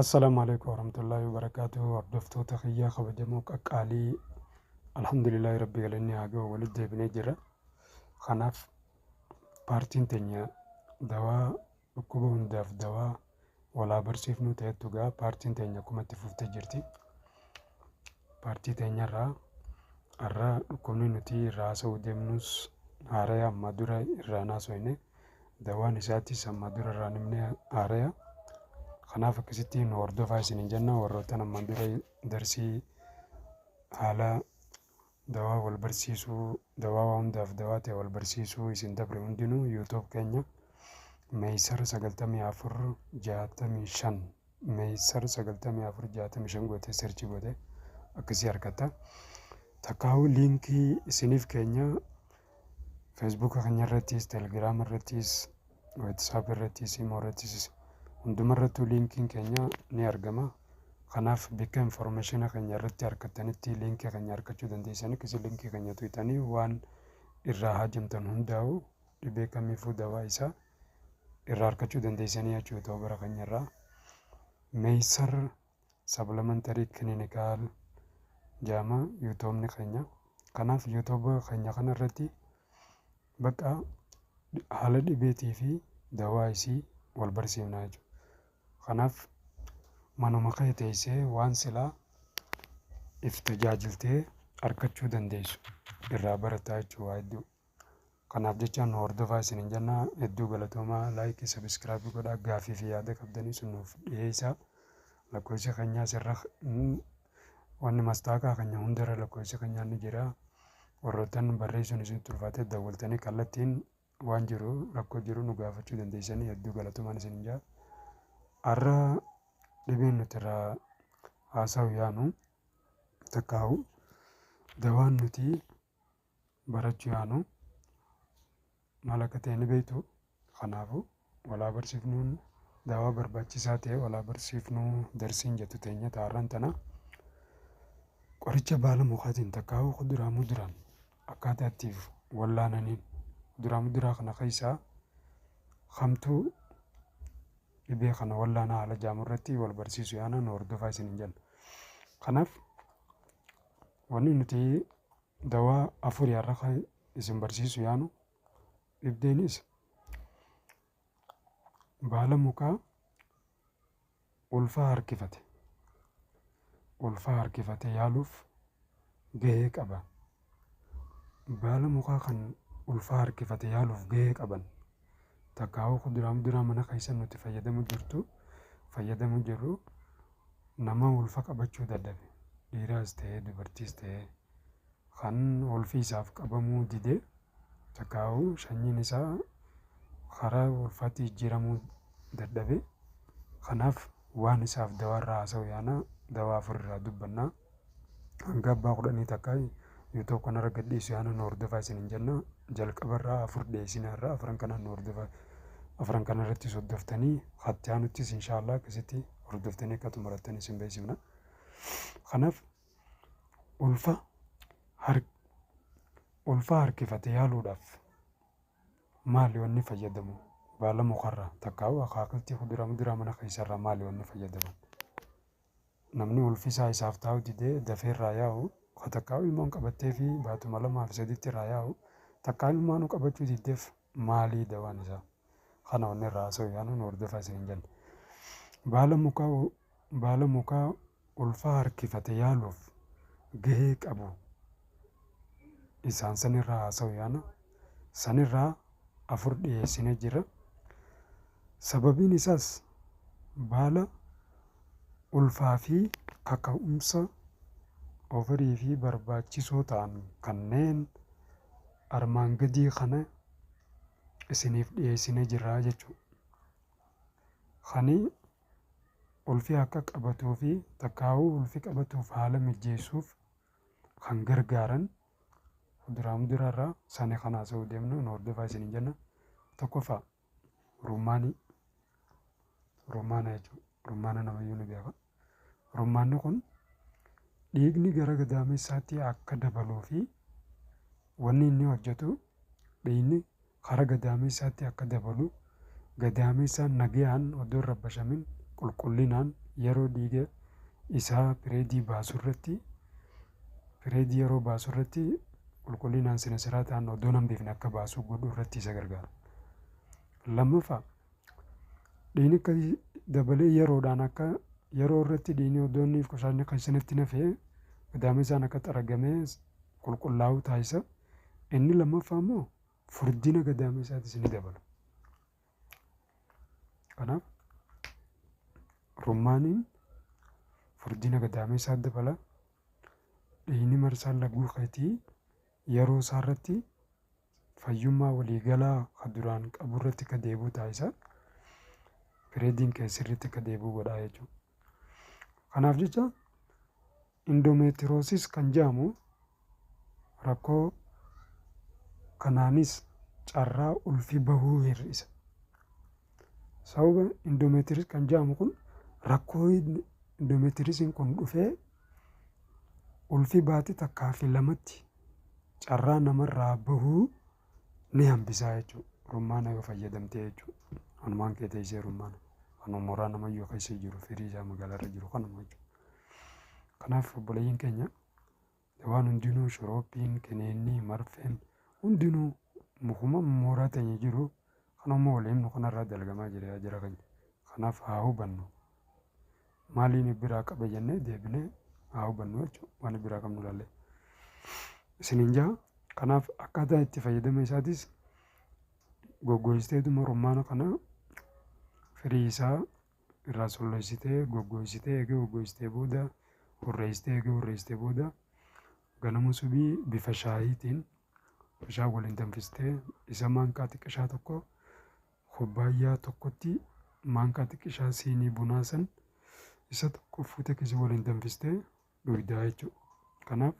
Assalaamu alaikum warahmatullaahi wabarakaatuh. Hordoftoota kiyyaa kabajamoo qaqqaalii, alhamdulillaahi rabbi galanni haa ga'u, walitti deebinee jira. Kanaaf paartiin teenya dawaa dhukkuba hundaaf dawaa walaa barsiifnuu ta'ettu gaa paartiin teenya akkuma itti fuftee jirti. Paartii teenyarraa har'a dhukkubni nuti irraa haasa'uu deemnus haaraya, amma dura irraa hin haasofne. Dawaan isaatis amma dura irraa hin himne, haaraya. Kanaaf akkasitti nu hordofaa isiniin jenna. Warroottan ammaan dura darsii haala dawaa wal barsiisuu, dawaa waa hundaaf dawaa ta'e wal barsiisuu isin dabre hundinuu, YouTube keenya Meeysar 9465, Meeysar 9465 gootee search goote akkasii argatta. Takkaa'uu liinkii isiniif keenya Feesbuuka keenya irrattis, Telegiraama irrattis, WhatsApp irrattis, Imo irrattis, hunduma irrattuu liinkiin keenya ni argama. Kanaaf bakka information keenya irratti argattanitti liinkii keenya argachuu dandeessanii, akkasii liinkii keenya tuqxanii waan irraa haajamtan hundaa'u, dhibee kamiifuu dawaa isaa irraa argachuu dandeessanii jechuudha. Ta'uu bara keenya irraa Meeysar Supplementary Clinical jaama yuutuubni keenya. Kanaaf yuutuuba keenya kana irratti bakka haala dhibeetii fi dawaa isii wal barsiifna jechuudha. Kanaaf manuma kee teessee waan silaa if tajaajiltee argachuu dandeessu irraa barataa jechuudha waa hedduu. Kanaaf jecha nu hordofaa isiniin jenna. Hedduu galatoomaa, like, subscribe godhaa, gaaffii fi yaada qabdanii sun nuuf dhiyeessaa. Lakkoofsi keenyaas irra wanni mastaaqaa keenya hundarra lakkoofsi keenyaa ni jira. Warroottan barreessuun isinitti ulfaate dawwaltanii kallattiin waan jiru, rakkoo jiru nu gaafachuu dandeessanii. Hedduu galatoomaan isiniin jaa. Har'a dhibeen nuti irraa haasa'u yaanu, takkaa'u dawaan nuti barachuu yaanu maal akka ta'e ni beektu. Kanaafuu walaa barsiifnuun dawaa barbaachisaa ta'e walaa barsiifnuu darsiin jettu teenya taarraan tana qoricha baala mukaatiin takkaa'u kuduraa muduraan akkaataa ittiif wallaananiin, kuduraa muduraa kana keessaa kamtuu dhibee kana wallaanaa haala jaamu irratti wal barsiisu yaana, nu hordofaa isiniin jenna. Kanaaf wanni nuti dawaa afurii har'a kan isin barsiisu yaanu dhibdeenis baala mukaa ulfaa harkifate, ulfaa harkifate yaaluuf gahee qaba. Baala mukaa kan ulfaa harkifate yaaluuf gahee qaban, takkaa'uu kuduraa muduraa mana keessa nuti fayyadamu jirtu, fayyadamu jirru, nama ulfa qabachuu dadhabe, dhiiraas ta'ee dubartiis ta'ee, kan ulfi isaaf qabamuu dide, takkaa'uu sanyiin isaa karaa ulfaatti jijjiiramuu dadhabe, kanaaf waan isaaf dawaa irraa haasa'u yaana. Dawaa afur irraa dubbannaa, hanga abbaa 10 takka YouTube kanarra gadhiisu yaana, nu hordofaa isiniin jenna. Jalqabarraa afur dhiyeessina irraa afran kanaan nu hordofaa. Afran kana irratti hordoftanii hatti aanuttis inshaallah akkasitti hordoftanii akka xumurattan isin beeksifna. Kanaaf ulfa harkifate yaaluudhaaf maali wanni fayyadamu? Baala mukarraa takkaa'u akaakiltii kuduraa muduraa mana keessarraa maali wanni fayyadaman? Namni ulfi isaa isaaf taa'u didee dafee irraa yaa'u, ka takkaa'u ilmoon qabattee fi baatuma lamaa fi saditti irraa yaa'u, takkaa ilmaanuu qabachuu diddeef maalii dawaan isaa? Kana wanni irraa haasa'u yaanu, nu hordofaa isiniin jenna. Baala mukaa ulfa harkifate yaaluuf gahee qabu isaan sanirraa haasa'u yaana. Sanirraa afur dhiyeessinee jira. Sababiin isaas baala ulfaa fi kaka'umsa ovarii fi barbaachisoo ta'an kanneen armaan gadii kana isiniif dhiyeessinee jirra jechuudha. Kani ulfi akka qabatuu fi takkaa'uu ulfi qabatuuf haala mijeessuuf kan gargaaran kuduraa muduraa irraa sani kana haasa'uu deemnu, nu hordofaa isiniin jenna. Tokkoffaa rummaanii, rummaana jechuudha. Rummaana namayyuu ni beeka. Rummaanni kun dhiigni gara gadaamessaatti akka dabaluu fi wanni inni hojjetu dhiigni karaa gadaamessaatti akka dabalu, gadaamessaan nagayaan odoo hin rabbashamin Qulqullinaan yeroo dhiiga isaa period baasu irratti, period yeroo baasu irratti qulqullinaan sina siraataan odoo hin hambifne akka baasu godhuu irratti isa gargaara. Lammaffaa, dhiigni akka dabalee yeroodhaan akka yeroo irratti dhiigni odoo inni qoshaasni keessatti nafee gadaamessaan akka xaragamee qulqullaa'u taasisa. Inni lammaffaa immoo furdina gadaamessaatis ni dabala. Kanaaf rummaaniin furdina gadaamessaa dabala. Dhiigni marsaan laguu keetii yeroo isaa irratti fayyummaa waliigalaa kan duraan qabu irratti akka deebi'u taasisa. Periodiin kee sirriitti akka deebi'u godha jechuudha. Kanaaf jecha endometriosis kan jedhamu rakkoo kanaanis carraa ulfi bahuu hir'isa. Sababa endometriosis kan jedhamu kun rakkoo endometriosiin kun dhufee ulfi baatii takkaa fi lamatti carraa namarraa bahuu ni hambisaa jechuudha. Rummaana yoo fayyadamtee jechuudha. Wanumaan kee teessee rummaana. Kanuma mooraa namayyuu keessa jiru, firii isaa magaalarra jiru kanuma jechuudha. Kanaaf obboleeyyiin keenya, dawaan hundinuu, shorooppiin, kiniinni, marfeen hundinuu mukuma mooraa teenya jiru kanuma waliin himnu kanarraa dalagamaa jira jira keenya. Kanaaf haa hubannu. Maaliin biraa qaba jennee deebinee haa hubannu jechuudha. Waan biraa qabnu ilaallee. Isiniin jaha. Kanaaf akkaataa itti fayyadama isaatis goggogsiteetuma rummaana kana firii isaa irraa solloysitee goggogsitee, eegee goggogsitee booda hurreessitee, eegee hurreessitee booda ganama subii bifa shaayiitiin bishaan waliin danfistee isa maankaa xiqqishaa tokko kubbaayyaa tokkotti, maankaa xiqqishaa siinii bunaa san isa tokko fuutee keessa waliin danfistee dhugdaa jechuudha. Kanaaf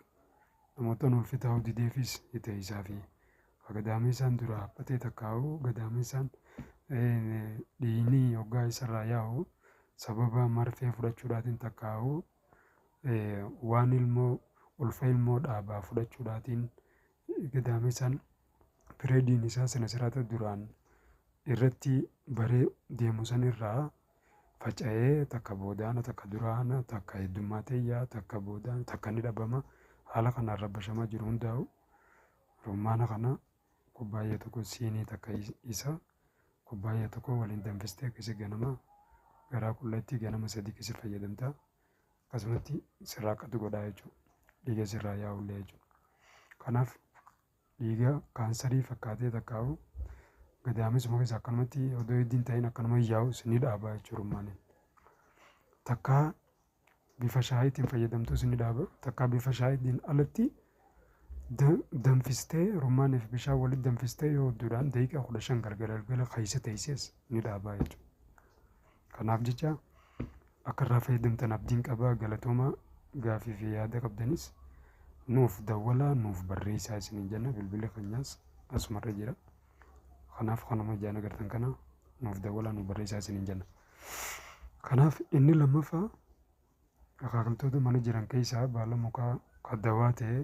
namoota ulfi taa'uu dideefis ni ta'e fi gadameessaan dura haphatee takkaa'u, gadameessaan dhiigni hoggaa isarraa yaa'u sababa marfee fudhachuudhaatiin takkaa'u waan ilmoo ulfa ilmoo dhaabaa fudhachuudhaatiin gadameessaan periodiin isaa sina siraata duraan irratti baree deemu sanirraa faca'ee takka boodaana, takka duraana, takka heddummaatee yaa, takka boodaan, takka ni dhabama, haala kanaan rabbashamaa jiru hundaa'u rummaana kana kubbaayyaa tokko, siinii takka isa kubbaayyaa tokko waliin danfistee akkasii ganama garaa qullatti ganama 3 keessa fayyadamta. Akkasumatti sirraa qatu godhaa jechuudha. Dhiiga sirraa yaa'ullee jechuudha. Kanaaf dhiiga kaansarii fakkaatee takkaa'u gadaamessuma keessa akkanumatti odoo hiddiin ta'in akkanuma yaa'us ni dhaaba jechuudha rummaaniin. Takkaa bifa shaayiitiin fayyadamtus ni dhaaba. Takkaa bifa shaayiitiin alatti danfistee, rummaanii fi bishaan walitti danfistee yoo hodduudhaan daqiiqaa 15 galgala galgala keessa teesses ni dhaaba jechuudha. Kanaaf jecha akka irraa fayyadamtan abdiin qaba. Galatooma. Gaafii fi yaada qabdanis nuuf dawwalaa, nuuf barreessaa isiniin jenna. Bilbila keenyaas asumarra jira. Kanaaf kanuma ijaan agartan kana nuuf dawwalaa, nuuf barreessaa isiniin jenna. Kanaaf inni lammaffaa akaakiltoota mana jiran keessaa baala mukaa kan dawaa ta'e,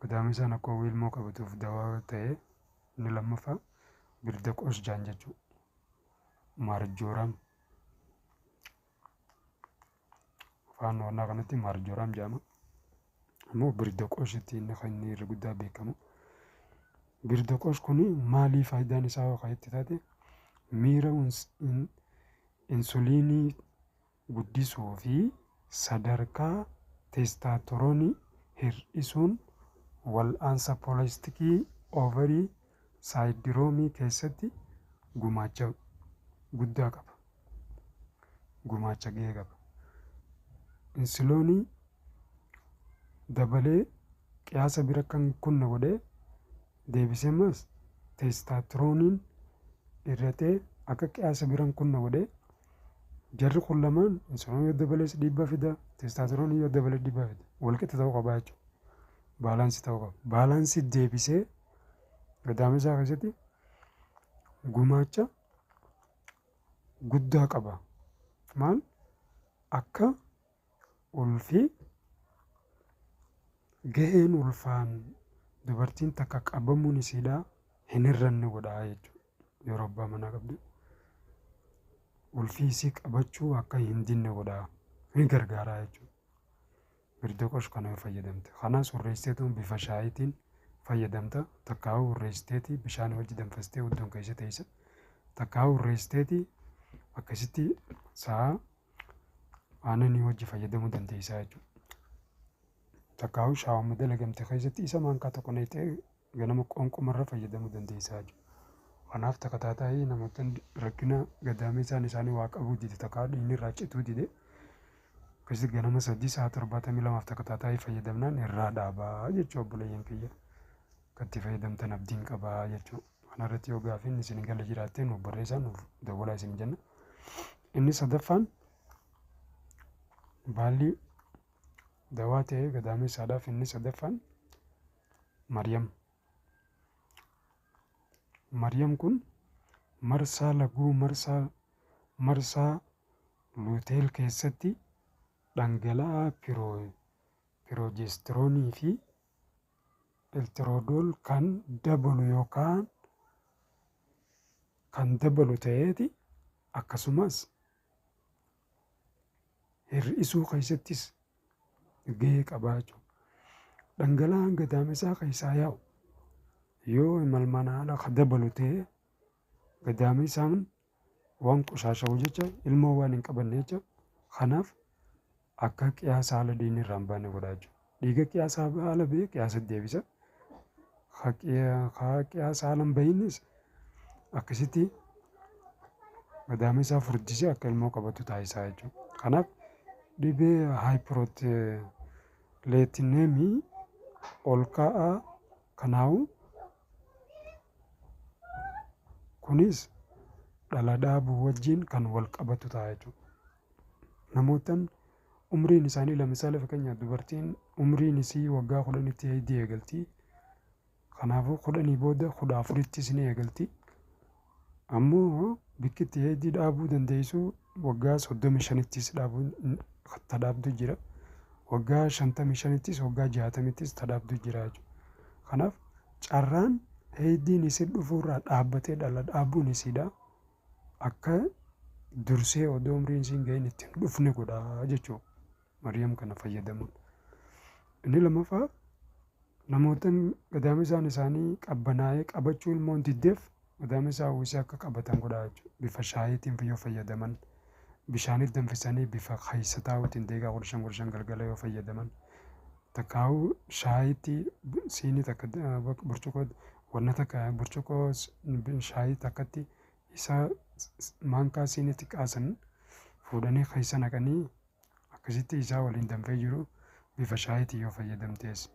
gadaamessaan akka ilmoo qabatuuf dawaa ta'e, inni lammaffaa birdaqoos jaan jechuudha. Marjoram, afaan naannoo kanatti marjoram jedhama. Ammoo birdaqooshitti inni kan inni irra guddaa beekamu. Birdaqoosh kun maalii faayidaan isaa yoo itti taate, miira insuliinii guddisuu fi sadarkaa testosteronii hir'isuun wal'aansa polycystic ovary syndromeii keessatti gumaacha guddaa qaba. Gumaacha gahee qaba. Insuliinii dabalee qiyaasa bira kan kunne godhee deebisee ammas testosteroniin hir'atee akka qiyaasa bira hin kunne godhee, jarri kun lamaan insuliinii yoo dabalees dhiibbaa fida, testosteronii yoo dabale dhiibbaa fida. Walqixa ta'uu qaba jechuudha. Balanceii ta'uu qaba. Balanceii deebisee gadaamessaa keessatti gumaacha guddaa qaba. Maal akka ulfi gaheen ulfaan dubartiin takka qabamuun isiidhaa hin hir'anne godhaa jechuudha. Yeroo abbaa manaa qabdu. Ulfii isii qabachuu akka hin dinne godha. Ni gargaara jechuudha. Birdiqosh kana yoo fayyadamte. Kanaas hurreessiteetu bifa shaayiitiin fayyadamta. Takkaa'uu hurreessiteeti bishaan wajji danfistee udduun keessa teessa. Takkaa'uu hurreessiteeti akkasitti sa'a aannanii wajji fayyadamuu dandeessaa jechuudha. Takkaa'uu shaawama dalagamte keessatti isa maankaa tokko naqxee ganama qoonqomarra fayyadamuu dandeessaa jechuudha. Kanaaf takataataayii namoota rakkina gadameessaan isaanii waa qabuu dide, takkaa dhiigni irraa cituu dide, akkasitti ganama 3 sa'a 72f takataataayii fayyadamnaan irraa dhaabaa jechuudha obboleeyyan kiyya. Akka itti fayyadamtan abdiin qabaa jechuudha. Kanarratti yoo gaafiin isin gala jiraattee nuuf barreessaa, nuuf dawwalaa isin jenna. Inni sadaffaan baalli dawaa ta'ee gadameessaadhaaf inni sadaffaan Maryam. Maryam kun marsaa laguu marsaa luuteel keessatti dhangala'aa piroojeestiroonii fi eltiroodool kan dabalu yookaan kan dabalu ta'eeti, akkasumas hir'isuu keessattis gahee qabaa jechuudha. Dhangala'aan gadaamessaa keessaa yaa'u yoo imalmaan haala ka dabalu ta'e, gadaamessaan waan qoshaasha'u jecha ilmoo waan hin qabanne jecha, kanaaf akka qiyaasa haala dhiigni irraa hin baane godha jechuudha. Dhiiga qiyaasa haala bahee qiyaasa deebisa. Ka qiyaasa haala hin bahinis akkasitti gadaamessaa furdisee akka ilmoo qabatu taasisaa jechuudha. Kanaaf dhibee haayipirootleetineemii ol ka'aa kanaa'u kunis dhala dhaabuu wajjin kan wal qabatu ta'a jechuudha. Namootaan umriin isaanii lamisaala, fakkeenyaaf dubartiin umriin isii waggaa 10tti heeydii eegalti. Kanaafuu 10 booda 14ttis ni eegalti. Ammoo bikkitti heeydii dhaabuu dandeessu waggaa 35ttis dhaabuu tadhaabdu jira. Waggaa 55ttis, waggaa 60ttis tadhaabdu jira jechuudha. Kanaaf carraan heeydiin isii dhufuurraa dhaabbatee dhala dhaabuun isiidha. Akka dursee odoo umriin isiin gahin itti hin dhufne godha jechuudha. Maryam kana fayyadamuun. Inni lammaffaa namoota gadaamessaan isaanii qabbanaa'ee qabachuu ilmoon diddeef gadaamessaa uwwisee akka qabatan godha jechuudha. Bifa shaayiitiin yoo fayyadaman, bishaanitti danfisanii bifa keessa taa'uutiin daqiiqaa 15 15 galgala yoo fayyadaman, takkaa'uu shaayiitti siinii takka, burcuqqoo wanna takka, burcuqqoo shaayii takkatti isa maankaa siinii xiqqaa san fuudhanii keessa naqanii akkasitti isaa waliin danfee jiru bifa shaayiitiin yoo fayyadamtees,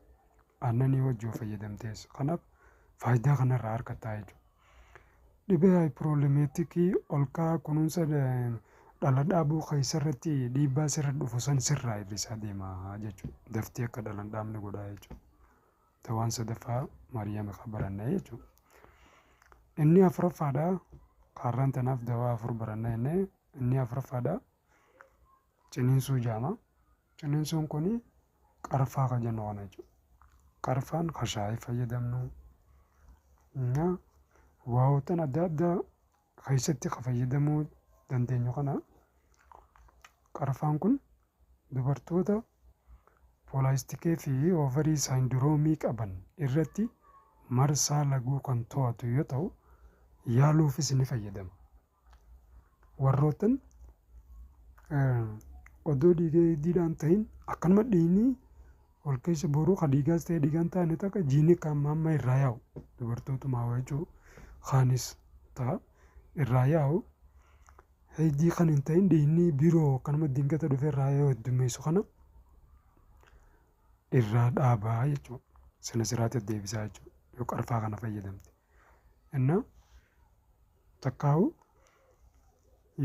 aannanii wajji yoo fayyadamtees, kanaaf faayidaa kanarraa argattaa jechuudha. Dhibee haayipiroolimeetikii ol ka'aa kunuunsa dhala dhaabuu keessarratti dhiibbaa sirra dhufu san sirraa hir'isaa deema jechuudha. Daftee akka dhala hin dhaabne godhaa jechuudha. Dawaan sadaffaa Maariyaam kan baranne jechuudha. Inni afuraffaadha. Kaarraan tanaaf dawaa afur baranna jennee, inni afuraffaadha. Ciniinsuu jaama. Ciniinsuun kun qarfaa kan jennu kana jechuudha. Qarfaan kan shaayii fayyadamnu, waa'otan adda addaa keessatti kan fayyadamuu dandeenyu kana. Qarfaan kun dubartoota polycystic fi ovary syndrome qaban irratti marsaa laguu kan to'atu yoo ta'u, yaaluufis ni fayyadama. Warroottan odoo dhiiga heddiidhaan ta'in akkanuma dhiigni wal keessa boruu kan dhiigaas ta'e dhiigaan taane takka jiini kan amma irraa yaa'u dubartootumaa jechuu kaanis ta'a irraa yaa'u, heddii kan hin ta'in dhiigni biroo akkanuma dingata dhufe irraa yoo heddummeessu kana irraa dhaabaa jechuudha. Sina siraatti deebisaa jechuudha yoo qarfaa kana fayyadamte. Innaa takkaa'u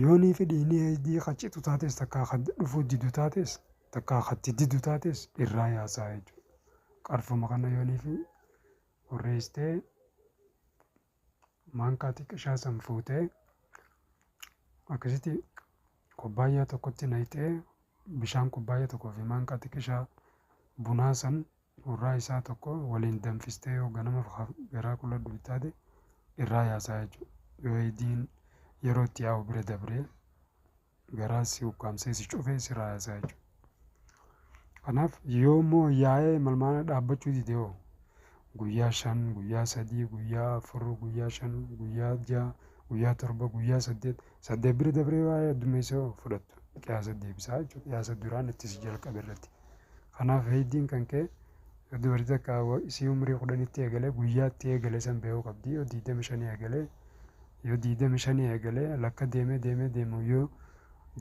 yoonii fi dhiigni heddii kan citu taates, takkaa kan dhufuu didu taates, takkaa kan itti didu taates irraa yaasaa jechuudha. Qarfuma kana yoonii fi hurreessitee maankaa xiqqishaa san fuutee akkasitti kubbaayyaa tokkotti naqxee, bishaan kubbaayyaa tokkoo fi maankaa xiqqishaa bunaa san hurraa isaa tokko waliin danfistee yoo ganama garaa qulla taate irraa yaasaa jechuudha. Yoo heddiin yeroo itti yaa'u bira dabree Garaa si ukkaamsee si cufee sirraa yaasaa jechuudha. Kanaaf yoo immoo yaa'ee malmaana dhaabbachuu dide hoo guyyaa 5, guyyaa 3, guyyaa 4, guyyaa 5, guyyaa 6, guyyaa 7, guyyaa 8, 8 bira dabree waa'ee addummeessa hoo fudhattu qiyaasa deebisaa jechuudha. Qiyaasa duraan itti si jalqabe irratti. Kanaaf heeydiin kan ka'e yoo dubartii takka isii umrii 10tti eegalee guyyaa itti eegale san beekuu qabdi. Yoo 25 eegalee yoo 25 eegalee lakka deemee deemee deemu yoo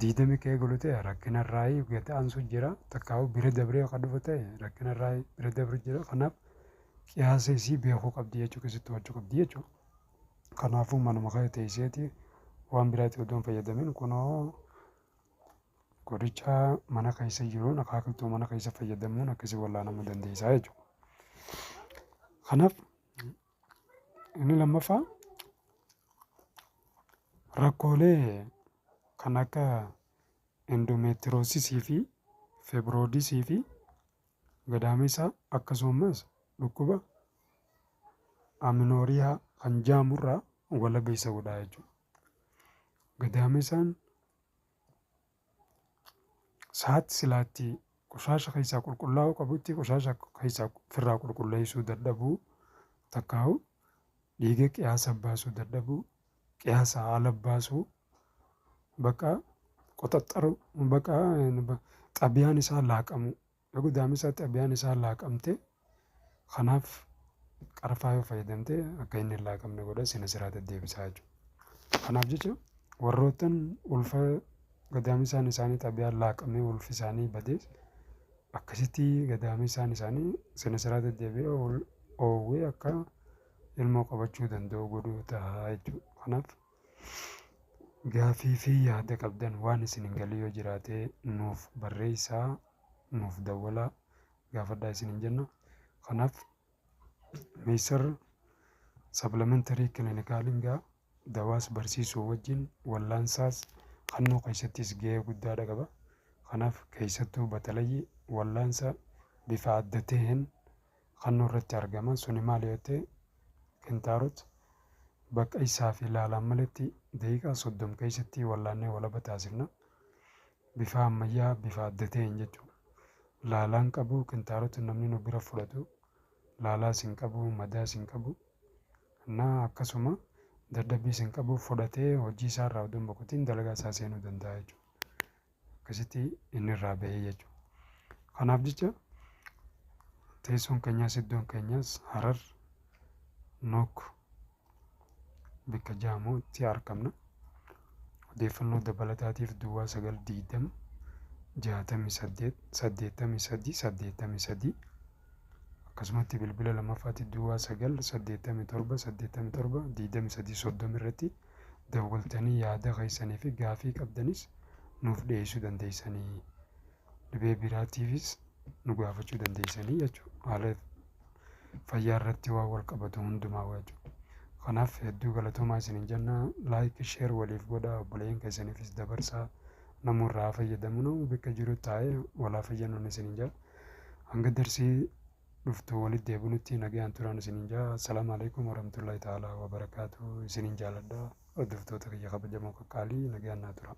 20 ka eegalu ta'e rakkina irraayii gad aansu jira. Takkaa'u bira dabree ka dhufu ta'e rakkina irraayii bira dabru jira. Kanaaf qiyaasa isii beekuu qabdi jechuudha. Keessatti to'achuu qabdi jechuudha. Kanaafuu manuma kana teesseeti waan biraatti odoo hin fayyadamin kunoo qoricha mana keessa jiruun akaakiltuu mana keessa fayyadamuun akkasii wallaanamuu dandeessaa jechuudha. Kanaaf inni lammaffaa rakkoolee kan akka endometriosisii fi fibroidisii fi gadaamessa akkasumas dhukkuba amenorrhea kan jedhamurraa walaba isa godha jechuudha. Gadaamessaan sa'aatti silaatti qoshaasha keessaa qulqullaa'uu qabutti qoshaasha keessaa ofirraa qulqulleessuu dadhabuu, takkaa'u dhiiga qiyaasa baasuu dadhabuu, qiyaasa haala baasuu, bakka qoxaxxaru, bakka xabiyaan isaa laaqamu. Yoo gadaamessaa xabiyaan isaa laaqamte, kanaaf qarfaa yoo fayyadamte akka inni hin laaqamne godha, sina siraa deddeebisaa jechuudha. Kanaaf jecha warroottan ulfa gadaamessaan isaanii xabiyaan laaqamee ulfi isaanii badees akkasitti gadaamessaan isaanii sina siraa deddeebi'ee oowwee akka ilmoo qabachuu danda'u godhuu ta'a jechuudha. Kanaaf gaafii fi yaada qabdan waan isin hin galin yoo jiraate nuuf barreessaa, nuuf dawwalaa, gaafadhaa isin hin jenna. Kanaaf Meesar supplementary clinicaliin gaa dawaas barsiisuu wajjin wallaansaas kannuu keessattis gahee guddaadha qaba. Kanaaf keessattuu batalayyi wallaansa bifa adda ta'een kannuu irratti argama. Suni maal yoo ta'e, kintaarot bakka isaa fi laalaan maletti daqiiqaa 30 keessatti wallaannee walaba taasifna. Bifa ammayyaa, bifa adda ta'een jechuudha. Laalaan qabu kintaarot namni nu bira fudhatu laalaas hin qabu, madaas hin qabu. Na akkasuma dadhabbiis hin qabu, fudhatee hojii isaa irraa odoo hin boqotiin dalagaa isaa seenuu danda'a jechuudha. Akkasitti inni irraa bahee jechuudha. Kanaaf jecha teessoon keenyaas iddoon keenyaas Harar Nook bakka jedhamutti argamna. Odeeffannoo dabalataatiif 09 20 68 83 83, akkasumatti bilbila lammaffaatti 09 87 87 23 30 irratti dawwaltanii yaada keessanii fi gaafii qabdanis nuuf dhiyeessuu dandeessanii. Dhibee biraatiifis nu gaafachuu dandeessanii jechuudha. Haala fayyaa irratti waan wal qabatu hundumaa jechuudha. Kanaaf hedduu galatoomaa isiniin jenna. Like, share waliif godhaa, obboleeyyan keessaniifis dabarsaa, namuu irraa fayyadamu, namuu bakka jiru taa'ee walaa fayyanuun isiniin jedha. Hanga darsii dhuftu walitti deebinutti nagaan turaan isiniin jedha. Assalaamu alaikum warahmatullahi ta'ala wabarakaatu. Isiniin jaaladha. Hordoftoota kiyya kabajamoo qaqqaalii, nagaan naa tura.